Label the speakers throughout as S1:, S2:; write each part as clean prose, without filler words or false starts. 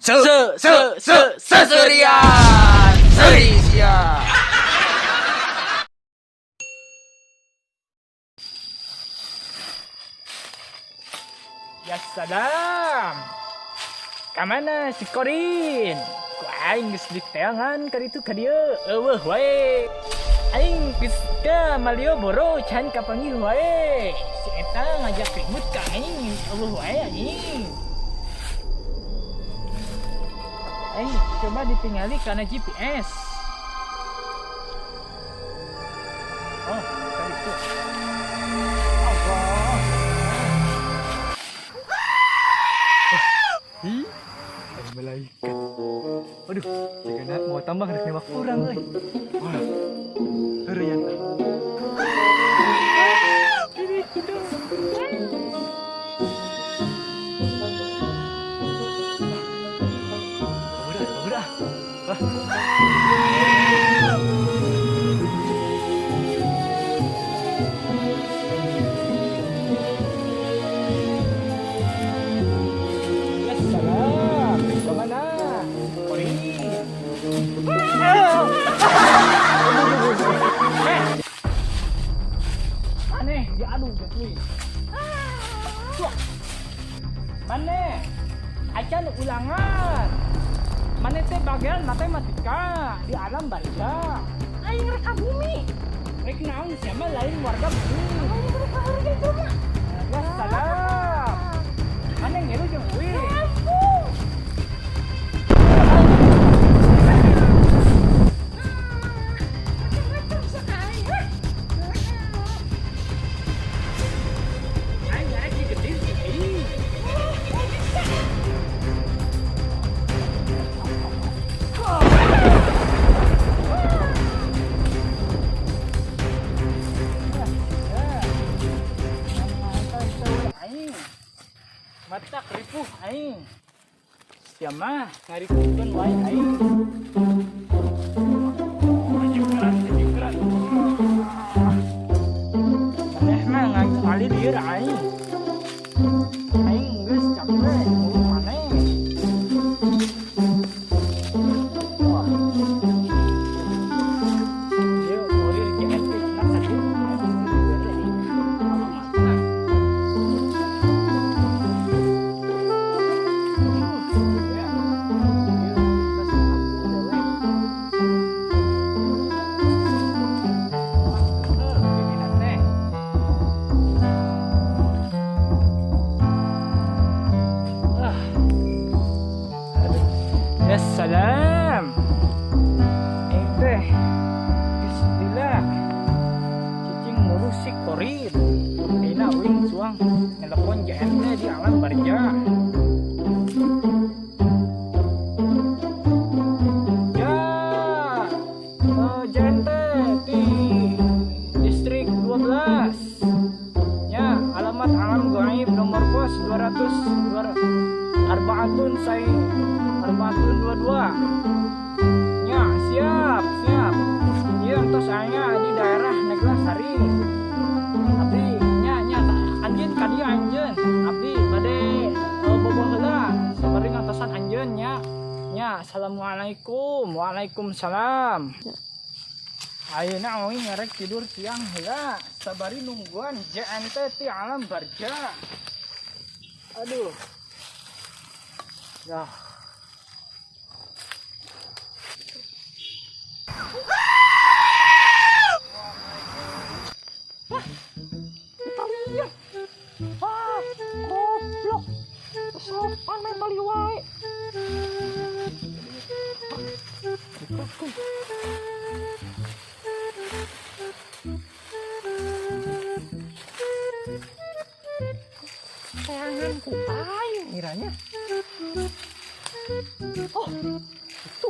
S1: Se se se Seseurian. Seuri sia.
S2: Ya salam. Kamana si Korin? Ku aing geus diteangan ka ditu ka dieu, euweuh wae. Aing geus ka Malioboro can kapanggih wae. Si eta ngajak ribut ka aing, euweuh wae anjing. Aing coba ditingali karena GPS. Oh, tadi itu. Allah. Ih, ada malaikat. Aduh, jika mau tambah harus nembak orang, euy. Wah, heureyan. Ini kudu. Udah, udah. Wah. Ya salam. Kemana? Korin. Eh. Maneh diadu gitu. Tuh. Maneh. Acan ulangan. Maneh teh bagian matematika di alam barzah. Aing rek ka bumi. Rek naon, siapa lain warga bumi. Ya salam. Maneh ngilu jeung uing. Aing arek digedir jeung aing. Aing. Matak ripuh aing. Sia mah ngaripuhkeun wae aing. Jengkeran, jengkeran. Maneh mah ngakali lieur aing. Aing geus capek ngurus maneh. Wah. Ieu kurir JNT nak satu. Aing geus dibere. Alamatna. Ya. Ieu geus aku dewek. Heuh, gini teh. Ah. Aduh. Ya salam. Aing teh geus lila. Cicing ngurus si Korin. Ayeuna uing suang telepon JNT di alam barzah. Ya, JNT di distrik 12. Ya, alamat alam gaib nomor pos 200 arbaatun say arbaatun 22. Ya, siap, siap. Ieu entos aya di daerah Neglasari. Abdi nya nya anjeun ka dieu anjeun. Abdi bade bobo heula sabari ngatosan anjeun nya. Nya, assalamualaikum. Waalaikumsalam. Ayeuna aing ngarek tidur siang heula sabari nungguan JNT ti alam barzah. Aduh. Ya. Wah, Italia. Ah, goblok. Sopan main bali wae. Teangan ku aing ngiranya. Oh, itu.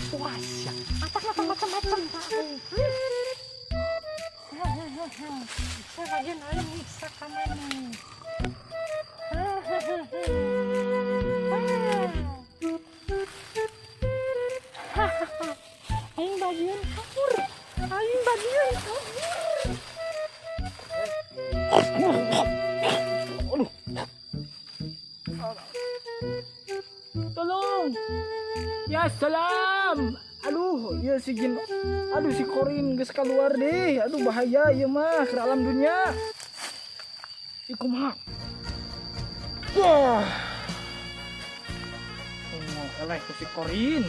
S2: Puas ya. Apa macam-macam.
S3: Centa aing. Bagian aing nyiksa ka maneh. Aing bagian kabur. Aing bagian kabur.
S2: Tolong. Ya salam. Aduh, ya si jin. Aduh, si Korin geus keluar deh. Aduh, bahaya ieu mah ke alam dunia. Ih, kumaha? Wah. Tengok eleh ku si Korin.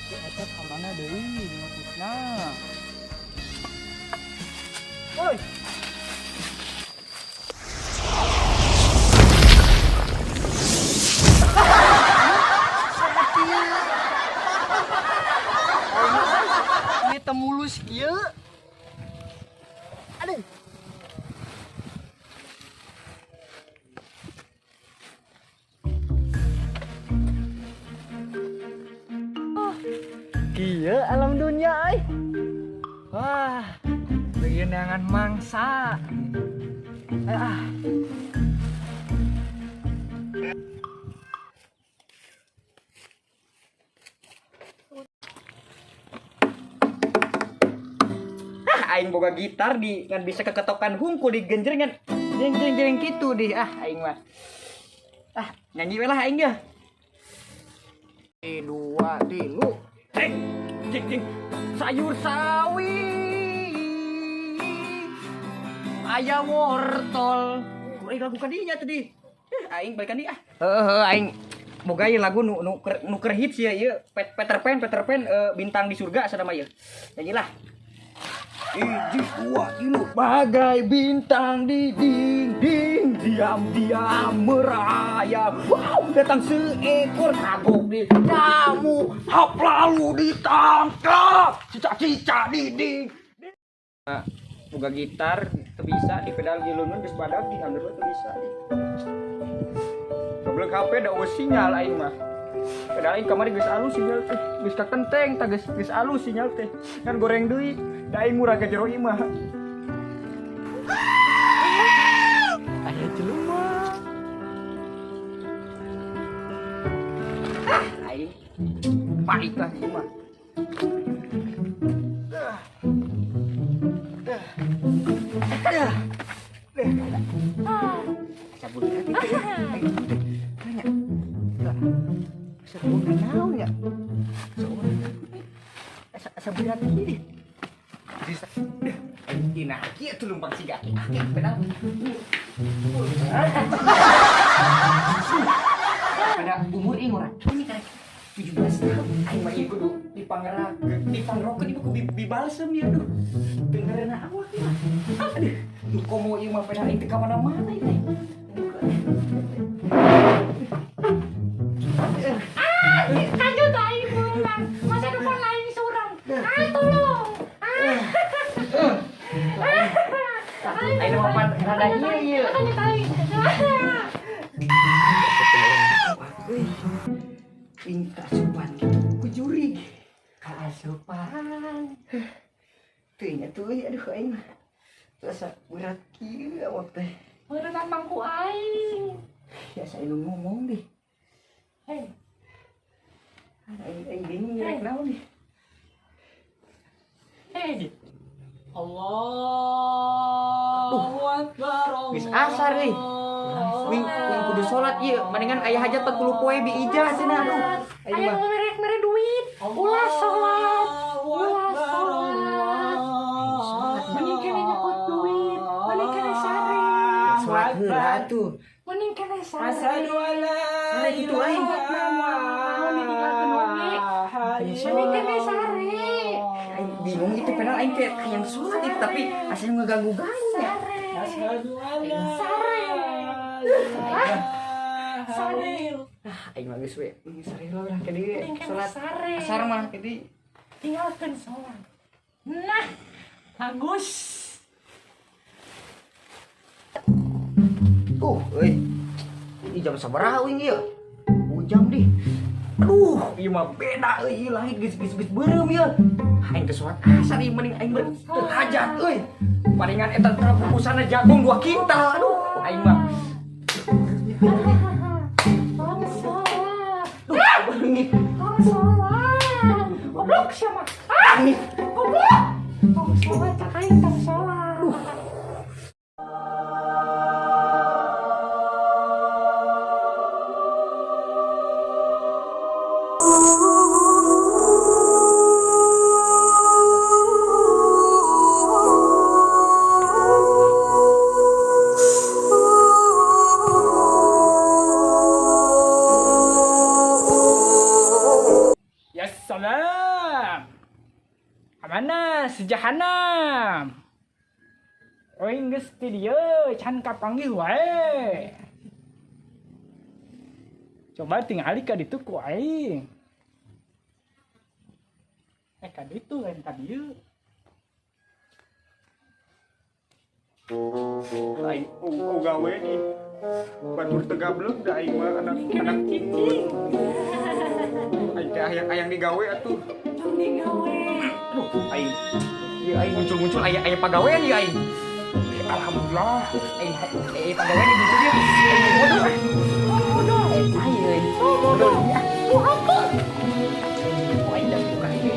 S2: Si eta ka mana deui ngabutna? Woi. Ini temulus kieu. Aduh. Oh, kieu alam dunia euy. Wah, bagian neangan mangsa. Ah. Ah, aing boga gitar di ngan bisa keketokan hungkul di genjrengan. Jeng jeng jeng kitu di ah aing mah. Ah, nyanyi we lah aing ge. Dua, tilu. Jeng jeng jeng. Sayur sawi. Aya wortel. Aing lagu kadinya tadi. Aing balikan di ah. Heeh, aing boga ieu lagu nu nu keur, nu keur hits ya ieu Peter Pan, Peter Pan, bintang di surga sadama ieu. Nyanyilah. Hiji, dua, tilu. Bagai bintang di dinding, diam-diam merayap. Wow, datang seekor kagok di kamu, hap lalu ditangkap. Cicak-cicak di dinding. Nah, boga gitar teu bisa di pedal giluneun geus badag di handeur teu bisa. Goblok HP da eueuh sinyal aing mah. Pedal aing kamari geus alus sinyal teh, geus kakenteng tah geus alus sinyal teh. Kan goreng deui, da aing murah ke jero imah. Aya jelema. Ah, aing pahit lah ieu mah. Cabut lagi teh. Tanya. Asa naon ya? Asa asa berat ini. Nah, kieu tuh lumpang siga aki-aki pedal. Pada umur ieu murah. Ini karek 17 tahun. Aing mah ieu kudu dipangerak, dipangrokeun ieu kudu dibalsem ieu aduh. Dengereuna awak ieu mah. Aduh, duh komo ieu mah pedal aing teu ka mana-mana ieu teh.
S3: Ah, kanjut aing pulang. Masa depan aing suram. Ah, tolong. Ah.
S2: Aing mah pan rada ieu ieu.
S3: Kanjut aing.
S2: Aing kaasupan kitu ku jurig. Kaasupan. Teuing atuh euy, aduh aing mah. Asa berat kieu awak teh.
S3: Meureunang mangku aing.
S2: Ya saya nu ngomong deh.
S3: Hei.
S2: Aing aing bingung rek naon deh.
S3: Hei.
S1: Allahu Akbar.
S2: Geus asar euy. Wing wing kudu salat ieu, mendingan aya hajat 40 poe bi ijah cenah aduh. Aing
S3: Ayo
S2: mah.
S3: mere-mere duit. Ulah salat. Ulah salat. Mending kene nyokot duit, mending kene sare.
S2: Salat heula atuh.
S3: Mending kene sare.
S1: Asyhadu alla
S2: Sare kitu aing.
S3: Naon ditinggalkeun oge. Mending kene sare.
S2: Aing bingung itu padahal aing teh hayang salat itu tapi asa ngeganggu-ganggu ya.
S3: Sare.
S1: Asyhadu alla
S3: Sare. Sare.
S2: Ah, aing mah geus we. Geus sare heula lah ke dieu.
S3: Mending kene
S2: Salat
S3: sare.
S2: asar mah ke dieu.
S3: Tinggalkeun salat. Nah, bagus.
S2: Euy.
S4: Ih, jam sabaraha uing ieu? Jam dih. Aduh, ieu mah beda euy, ieu langit geus geus geus beureum ieu. Aing teh salat asar ieu mending aing teu hajat euy. Palingan eta teh bungkusanna jagung 2 kintal. Aduh, aing mah.
S3: Tong sholat.
S4: Duh, beungi.
S3: Tong sholat. Goblok sia mah. Ah, goblok. Tong sholat cak aing tong sholat.
S2: Ya salam. Kamana sejahanam. Oing geus ti dieu can kapanggih wae. Coba tingali ka ditu ku aing. Ka ditu lain ka dieu.
S5: Aing gawe nih. Batur teu gablek da aing mah anak anak
S3: Cicing.
S5: Aing teh hayang hayang digawe atuh.
S3: Tong digawe.
S5: Aduh, aing ieu aing muncul-muncul aya aya pagawean ieu aing. Alhamdulillah,
S4: Aing pagawean di ditu dia. Aing bodoh.
S3: Bodoh.
S4: Aing euy.
S3: Oh, bodoh. Buka.
S4: Aing dah buka ini.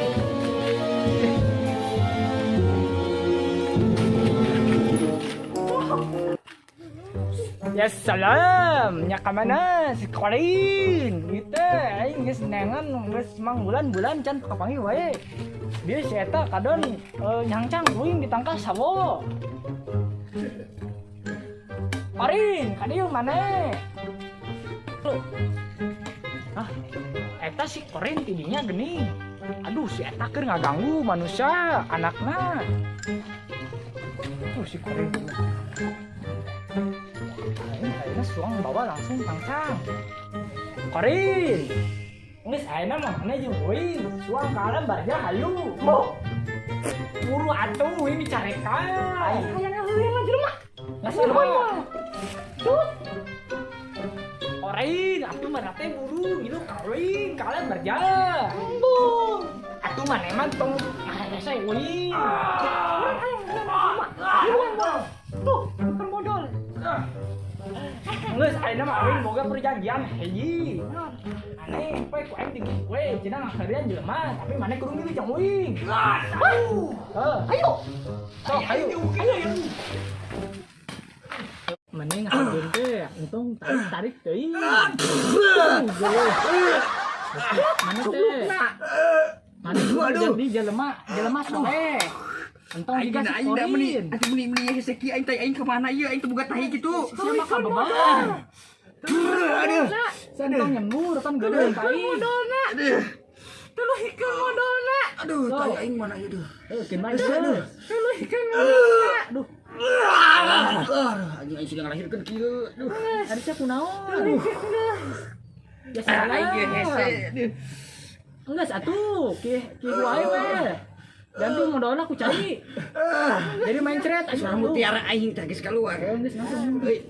S2: Ya salam, nya ka mana si Korin? Gitu, aing geus neangan geus mangbulan-bulan can kapanggih wae. Dia si eta kadon nyangcang uing ditangkah sawo. Korin, ka dieu maneh? Ah, eta si Korin tidinya geuning. Aduh, si eta keur ngaganggu manusia anakna. Tuh si Korin. Ayeuna suang bawa langsung tangcang. Korin. Geus ayeuna mah maneh jeung uing, suang ka alam barja hayu.
S4: Mau.
S2: Buru atuh uing dicarekan.
S3: Hayang ngaheureun lah jelema.
S2: Nggak salah.
S3: Tuh.
S2: Korin, atuh mana teh buru ngilu ka uing, ka alam barja.
S3: Embung.
S2: Atuh maneh mah tong ngahese uing.
S3: Urang hayang jelema mah. Buruan bang. Tuh, bukan modal.
S2: Geus ayeuna mah uing boga perjanjian hiji. Aneh, poe ku aing tinggi we cenah ngaheureun jelema, tapi maneh kudu ngilu jeung uing. Heuh,
S3: Ayo.
S2: sok hayu. Ayo. Mending ngahakeun teh, untung tarik teuing. Mana teh? Mana jadi jelema, jelema soleh. Entong
S4: Aing
S2: juga si
S4: aing da meuni,
S2: Korin.
S4: atuh meuni meuni hese kieu aing teh aing ka mana ieu aing teu boga tahi kitu.
S2: Sia mah kabeban.
S4: Aduh.
S2: Entong nyemur kan geuleuh ka aing.
S3: Modalna. Tuluhikeun modalna.
S4: Aduh, tahi aing mana ieu duh.
S2: Heuh, keun bae geus.
S3: Tuluhikeun modalna.
S2: Aduh,
S4: Aduh, anjing aing siga ngalahirkeun kieu. Aduh.
S2: ari sia kunaon? Aduh. Ya salah.
S4: Aing ge hese. Aduh.
S2: Enggak atuh, ki ki wae we. Ganti modalna ku cai. Jadi main ceret aja
S4: Suara mutiara aing teh geus keluar.
S2: Geus langsung.
S4: Euy.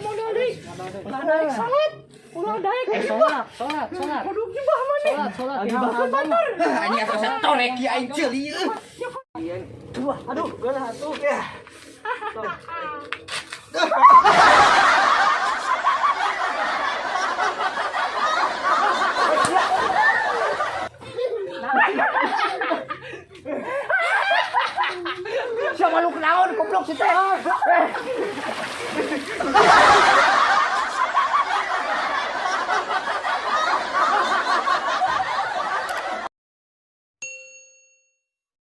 S3: Modal deui. Ulah daek salat. Ulah daek.
S2: Sholat, sholat, sholat.
S3: Kudu gibah maneh.
S2: Sholat, sholat. Gibah
S3: Batur.
S4: Anjing asa satorek ieu aing ceuli ieu.
S2: Aduh, geus atuh.
S4: Sia malu kunaon goblok si teh.